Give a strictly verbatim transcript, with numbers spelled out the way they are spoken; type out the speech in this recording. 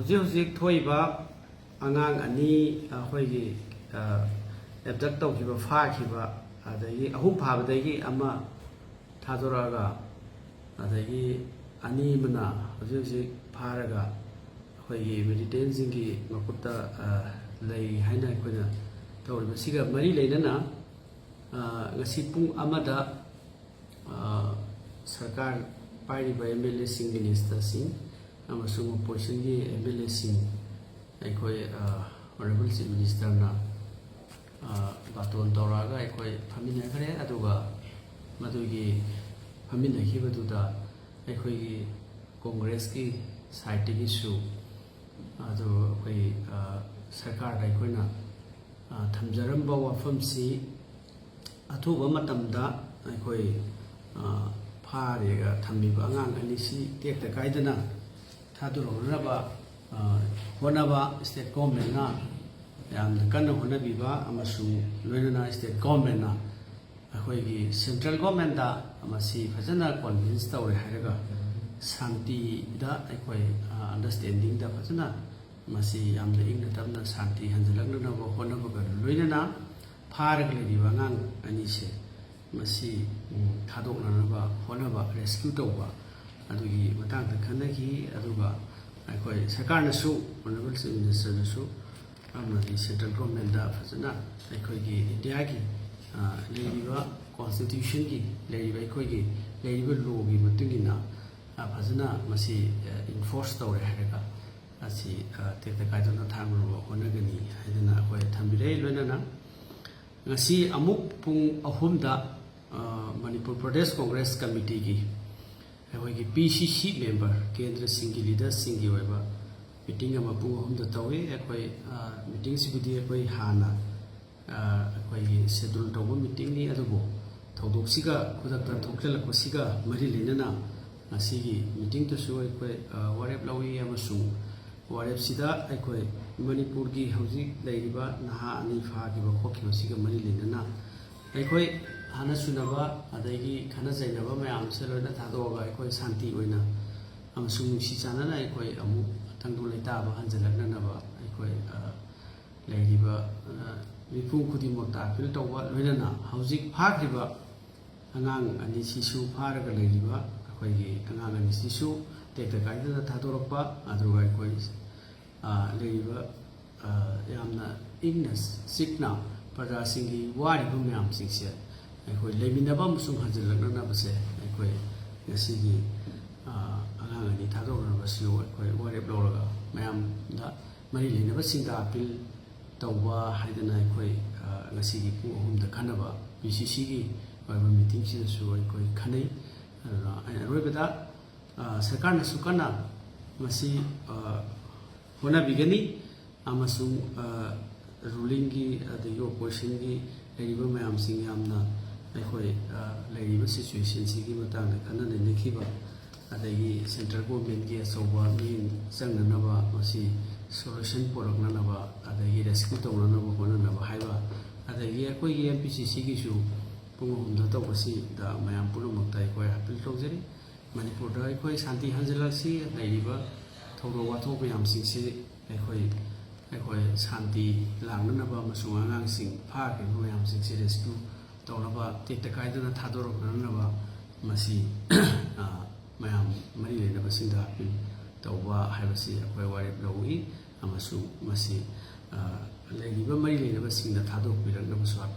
ꯍꯧꯖꯤꯛ ꯍꯧꯖꯤꯛ ꯊꯣꯛꯏꯕ ꯑꯉꯥꯡ ꯑꯅꯤ ꯑꯩꯈꯣꯏꯒꯤ ꯑꯦꯕꯗꯛ ꯇꯧꯈꯤꯕ, ꯐꯥꯈꯤꯕ, ꯑꯗꯒꯤ ꯑꯍꯨꯝ ꯐꯥꯕꯗꯒꯤ ꯑꯃ ꯊꯥꯗꯣꯔꯛꯑꯒ, ꯑꯗꯒꯤ ꯑꯅꯤ ꯑꯃꯅ ꯍꯧꯖꯤꯛ ꯍꯧꯖꯤꯛ ꯐꯥꯔꯒ ꯑꯩꯈꯣꯏꯒꯤ ꯃꯤꯂꯤꯇꯦꯟꯁꯤꯡꯒꯤ ꯃꯈꯨꯠꯇ ꯂꯩ ꯍꯥꯏꯅ ꯑꯩꯈꯣꯏꯅ ꯇꯧꯔꯤꯕꯁꯤꯒ ꯃꯔꯤ ꯂꯩꯅꯅ ꯉꯁꯤ ꯄꯨꯡ ꯑꯃꯗ ꯁꯔꯀꯥꯔ ꯄꯥꯏꯔꯤꯕ ꯑꯦꯝ ꯑꯦꯜ ꯑꯦꯁꯤꯡ, ꯃꯤꯅꯤꯁꯇꯔꯁꯤꯡ ꯑꯃꯁꯨꯡ ꯑꯣꯄꯣꯖꯤꯁꯟꯒꯤ ꯑꯦꯝ ꯑꯦꯜ ꯑꯦꯁꯤꯡ, ꯑꯩꯈꯣꯏ ꯑꯣꯅꯔꯦꯕꯜ ꯆꯤꯐ ꯃꯤꯅꯤꯁꯇꯔꯅ ꯕꯥꯇꯣꯟ ꯇꯧꯔꯛꯑꯒ ꯑꯩꯈꯣꯏ ꯐꯝꯃꯤꯟꯅꯈ꯭ꯔꯦ꯫ ꯑꯗꯨꯒ ꯃꯗꯨꯒꯤ ꯐꯝꯃꯤꯟꯅꯈꯤꯕꯗꯨꯗ ꯑꯩꯈꯣꯏꯒꯤ ꯀꯣꯡꯒ꯭ꯔꯦꯁꯀꯤ ꯁꯥꯏꯠꯇꯒꯤꯁꯨ ꯑꯗꯨ ꯑꯩꯈꯣꯏ ꯁꯔꯀꯥꯔꯗ ꯑꯩꯈꯣꯏꯅ ꯊꯝꯖꯔꯝꯕ ꯋꯥꯐꯝꯁꯤ ꯑꯊꯨꯕ ꯃꯇꯝꯗ ꯑꯩꯈꯣꯏ ꯐꯥꯔꯦꯒ ꯊꯝꯃꯤꯕ ꯑꯉꯥꯡ ꯑꯅꯤꯁꯤ ꯇꯦꯛꯇ ꯀꯥꯏꯗꯅ ꯊꯥꯗꯣꯔꯛꯅꯅꯕ ꯍꯣꯠꯅꯕ ꯏꯁꯇꯦꯠ ꯒꯣꯔꯃꯦꯟꯅ ꯌꯥꯝꯅ ꯀꯟꯅ ꯍꯣꯠꯅꯕꯤꯕ ꯑꯃꯁꯨꯡ ꯂꯣꯏꯅꯅ ꯏꯁꯇꯦꯠ ꯒꯣꯔꯃꯦꯟꯅ ꯑꯩꯈꯣꯏꯒꯤ ꯁꯦꯟꯇ꯭ꯔꯦꯜ ꯒꯣꯔꯃꯦꯟꯗ ꯃꯁꯤ ꯐꯖꯅ ꯀꯣꯟꯚꯤꯟꯁ ꯇꯧꯔꯦ ꯍꯥꯏꯔꯒ ꯁꯥꯟꯇꯤꯗ ꯑꯩꯈꯣꯏ ꯑꯟꯗꯔꯁꯇꯦꯟꯗꯤꯡꯗ ꯐꯖꯅ ꯃꯁꯤ ꯌꯥꯝꯅ ꯏꯪꯅ ꯇꯞꯅ ꯁꯥꯟꯇꯤ ꯍꯟꯖꯤꯜꯂꯛꯅꯅꯕ ꯍꯣꯠꯅꯕꯒ ꯂꯣꯏꯅꯅ ꯐꯥꯔꯒ ꯂꯩꯔꯤꯕ ꯑꯉꯥꯡ ꯑꯅꯤꯁꯦ ꯃꯁꯤ ꯊꯥꯗꯣꯛꯅꯅꯕ ꯍꯣꯠꯅꯕ, ꯔꯦꯁꯀ꯭ꯌꯨ ꯇꯧꯕ ꯑꯗꯨꯒꯤ ꯃꯇꯥꯡꯗ ꯈꯟꯅꯈꯤ꯫ ꯑꯗꯨꯒ ꯑꯩꯈꯣꯏ ꯁꯔꯀꯥꯔꯅꯁꯨ, ꯑꯣꯅꯔꯦꯕꯜ ꯆꯤꯐ ꯃꯤꯅꯤꯁꯇꯔꯅꯁꯨ ꯑꯃꯗꯤ ꯁꯦꯟꯇ꯭ꯔꯦꯜ ꯒꯣꯔꯃꯦꯟꯗ ꯐꯖꯅ ꯑꯩꯈꯣꯏꯒꯤ ꯏꯟꯗꯤꯌꯥꯒꯤ ꯂꯩꯔꯤꯕ ꯀꯣꯟꯁꯇꯤꯇ꯭ꯌꯨꯁꯟꯒꯤ ꯂꯩꯔꯤꯕ ꯑꯩꯈꯣꯏꯒꯤ ꯂꯩꯔꯤꯕ ꯂꯣꯒꯤ ꯃꯇꯨꯡ ꯏꯟꯅ ꯐꯖꯅ ꯃꯁꯤ ꯏꯟꯐꯣꯔꯁ ꯇꯧꯔꯦ ꯍꯥꯏꯔꯒ ꯑꯁꯤ ꯇꯦꯛꯇ ꯀꯥꯏꯗꯅ ꯊꯥꯡꯅꯅꯕ ꯍꯣꯠꯅꯒꯅꯤ ꯍꯥꯏꯗꯅ ꯑꯩꯈꯣꯏ ꯊꯝꯕꯤꯔꯦ꯫ ꯂꯣꯏꯅꯅ ꯉꯁꯤ ꯑꯃꯨꯛ ꯄꯨꯡ ꯑꯍꯨꯝꯗ ꯃꯅꯤꯄꯨꯔ ꯄ꯭ꯔꯗꯦꯁ ꯀꯣꯡꯒ꯭ꯔꯦꯁ ꯀꯃꯤꯇꯤꯒꯤ ꯑꯩꯈꯣꯏꯒꯤ ꯄꯤ ꯁꯤ ꯁꯤ ꯃꯦꯝꯕꯔ, ꯀꯦꯟꯗ꯭ꯔꯁꯤꯡꯒꯤ ꯂꯤꯗꯔꯁꯤꯡꯒꯤ ꯑꯣꯏꯕ ꯃꯤꯇꯤꯡ ꯑꯃ ꯄꯨꯡ ꯑꯍꯨꯝꯗ ꯇꯧꯏ꯫ ꯑꯩꯈꯣꯏ ꯃꯤꯇꯤꯡꯁꯤꯕꯨꯗꯤ ꯑꯩꯈꯣꯏ ꯍꯥꯟꯅ ꯑꯩꯈꯣꯏꯒꯤ ꯁꯦꯗꯨꯜ ꯇꯧꯕ ꯃꯤꯇꯤꯡꯅꯤ, ꯑꯗꯨꯕꯨ ꯊꯧꯗꯣꯛꯁꯤꯒ ꯈꯨꯗꯛꯇ ꯊꯣꯛꯆꯜꯂꯛꯄꯁꯤꯒ ꯃꯔꯤ ꯂꯩꯅꯅ ꯉꯁꯤꯒꯤ ꯃꯤꯇꯤꯡꯗꯁꯨ ꯑꯩꯈꯣꯏ ꯋꯥꯔꯦꯞ ꯂꯧꯏ ꯑꯃꯁꯨꯡ ꯋꯥꯔꯦꯞꯁꯤꯗ ꯑꯩꯈꯣꯏ ꯃꯅꯤꯄꯨꯔꯒꯤ ꯍꯧꯖꯤꯛ ꯂꯩꯔꯤꯕ ꯅꯍꯥ ꯑꯅꯤ ꯐꯥꯈꯤꯕ ꯈꯣꯠꯈꯤꯕꯁꯤꯒ ꯃꯔꯤ ꯂꯩꯅꯅ ꯑꯩꯈꯣꯏ ꯍꯥꯟꯅ ꯁꯨꯅꯕ ꯑꯗꯒꯤ ꯈꯠꯅ ꯆꯩꯅꯕ ꯃꯌꯥꯝꯁꯦ ꯂꯣꯏꯅ ꯊꯥꯗꯣꯛꯑꯒ ꯑꯩꯈꯣꯏ ꯁꯥꯟꯇꯤ ꯑꯣꯏꯅ ꯑꯃꯁꯨꯡ ꯅꯨꯡꯁꯤ ꯆꯥꯟꯅꯅ ꯑꯩꯈꯣꯏ ꯑꯃꯨꯛ ꯇꯪꯗꯨ ꯂꯩꯇꯥꯕ ꯍꯟꯖꯤꯜꯂꯛꯅꯅꯕ ꯑꯩꯈꯣꯏ, ꯑ, ꯂꯩꯔꯤꯕ, ꯑ, ꯃꯤꯄꯨꯝ ꯈꯨꯗꯤꯡꯃꯛꯇ ꯑꯥꯄꯤꯜ ꯇꯧꯕ, ꯂꯣꯏꯅꯅ ꯍꯧꯖꯤꯛ ꯐꯥꯈ꯭ꯔꯤꯕ ꯑꯉꯥꯡ ꯑꯅꯤꯁꯤꯁꯨ, ꯐꯥꯔꯒ ꯂꯩꯔꯤꯕ ꯑꯩꯈꯣꯏꯒꯤ ꯑꯉꯥꯡ ꯑꯅꯤꯁꯤꯁꯨ ꯇꯦꯛꯇ ꯀꯥꯏꯗꯅ ꯊꯥꯗꯣꯔꯛꯄ, ꯑꯗꯨꯒ ꯑꯩꯈꯣꯏ, ꯑ, ꯂꯩꯔꯤꯕ, ꯑ, ꯌꯥꯝꯅ ꯏꯪꯅ ꯆꯤꯛꯅ ꯄ꯭ꯔꯖꯥꯁꯤꯡꯒꯤ ꯋꯥꯔꯤꯕ ꯃꯌꯥꯝꯁꯤꯡꯁꯦ ꯑꯩꯈꯣꯏ ꯂꯩꯃꯤꯟꯅꯕ ꯑꯃꯁꯨꯡ ꯍꯟꯖꯤꯜꯂꯛꯅꯅꯕꯁꯦ ꯑꯩꯈꯣꯏ ꯉꯁꯤꯒꯤ, ꯑ, ꯑꯉꯥꯡ ꯑꯅꯤ ꯊꯥꯗꯣꯛꯅꯅꯕꯁꯤꯁꯨ ꯑꯩꯈꯣꯏ ꯋꯥꯔꯦꯞ ꯂꯧꯔꯒ ꯃꯌꯥꯝꯗ ꯃꯔꯤ ꯂꯩꯅꯕꯁꯤꯡꯗ ꯑꯥꯄꯤꯜ ꯇꯧꯕ ꯍꯥꯏꯗꯅ ꯑꯩꯈꯣꯏ, ꯑ, ꯉꯁꯤꯒꯤ ꯄꯨꯡ ꯑꯍꯨꯝꯗ ꯈꯟꯅꯕ ꯄꯤ ꯁꯤ ꯁꯤꯒꯤ ꯑꯣꯏꯕ ꯃꯤꯇꯤꯡꯁꯤꯗꯁꯨ ꯑꯩꯈꯣꯏ ꯈꯟꯅꯩ꯫ ꯑꯗꯨꯅ ꯑꯩꯅ ꯑꯔꯣꯏꯕꯗ, ꯑ, ꯁꯔꯀꯥꯔꯅꯁꯨ ꯀꯟꯅ ꯃꯁꯤ, ꯑ, ꯍꯣꯠꯅꯕꯤꯒꯅꯤ ꯑꯃꯁꯨꯡ, ꯑ, ꯔꯨꯂꯤꯡꯒꯤ ꯑꯗꯒꯤ ꯑꯣꯄꯣꯖꯤꯁꯟꯒꯤ ꯂꯩꯔꯤꯕ ꯃꯌꯥꯝꯁꯤꯡ ꯌꯥꯝꯅ ꯑꯩꯈꯣꯏ, ꯑ, ꯂꯩꯔꯤꯕ ꯁꯤꯆꯨꯋꯦꯁꯟꯁꯤꯒꯤ ꯃꯇꯥꯡꯗ ꯈꯟꯅ ꯅꯩꯅꯈꯤꯕ, ꯑꯗꯒꯤ ꯁꯦꯟꯇ꯭ꯔꯦꯜ ꯒꯣꯔꯃꯦꯟꯒꯤ ꯑꯆꯧꯕ ꯃꯤꯠꯌꯦꯡ ꯆꯪꯅꯅꯕ, ꯃꯁꯤ ꯁꯣꯂꯨꯁꯟ ꯄꯨꯔꯛꯅꯅꯕ, ꯑꯗꯒꯤ ꯔꯦꯁꯀ꯭ꯌꯨ ꯇꯧꯅꯅꯕ ꯍꯣꯠꯅꯅꯕ ꯍꯥꯏꯕ, ꯑꯗꯒꯤ ꯑꯩꯈꯣꯏꯒꯤ ꯑꯦꯝ ꯄꯤ ꯁꯤ ꯁꯤꯒꯤꯁꯨ ꯄꯨꯡ ꯑꯍꯨꯝꯗ ꯇꯧꯕꯁꯤꯗ ꯃꯌꯥꯝ ꯄꯨꯝꯅꯃꯛꯇ ꯑꯩꯈꯣꯏ ꯑꯥꯄꯤꯜ ꯇꯧꯖꯔꯤ꯫ ꯃꯅꯤꯄꯨꯔꯗ ꯑꯩꯈꯣꯏ ꯁꯥꯟꯇꯤ ꯍꯟꯖꯤꯜꯂꯛꯁꯤ, ꯂꯩꯔꯤꯕ ꯊꯧꯗꯣꯛ ꯋꯥꯊꯣꯛ ꯃꯌꯥꯝꯁꯤꯡꯁꯤ ꯑꯩꯈꯣꯏ, ꯑꯩꯈꯣꯏ ꯁꯥꯟꯇꯤ ꯂꯥꯛꯅꯅꯕ ꯑꯃꯁꯨꯡ ꯑꯉꯥꯡꯁꯤꯡ ꯐꯥꯈ꯭ꯔꯤꯕ ꯃꯌꯥꯝꯁꯤꯡꯁꯤ ꯔꯦꯁꯀ꯭ꯌꯨ ꯇꯧꯅꯕ, ꯇꯦꯛꯇ ꯀꯥꯏꯗꯅ ꯊꯥꯗꯣꯔꯛꯅꯅꯕ ꯃꯁꯤ, ꯑ, ꯃꯌꯥꯝ ꯃꯔꯤ ꯂꯩꯅꯕꯁꯤꯡꯗ ꯑꯥꯄꯤꯜ ꯇꯧꯕ ꯍꯥꯏꯕꯁꯤ ꯑꯩꯈꯣꯏ ꯋꯥꯔꯦꯞ ꯂꯧꯏ ꯑꯃꯁꯨꯡ ꯃꯁꯤ, ꯑ, ꯂꯩꯔꯤꯕ ꯃꯔꯤ ꯂꯩꯅꯕꯁꯤꯡꯗ ꯊꯥꯗꯣꯛꯄꯤꯔꯛꯅꯕꯁꯨ ꯑꯥꯄꯤꯜ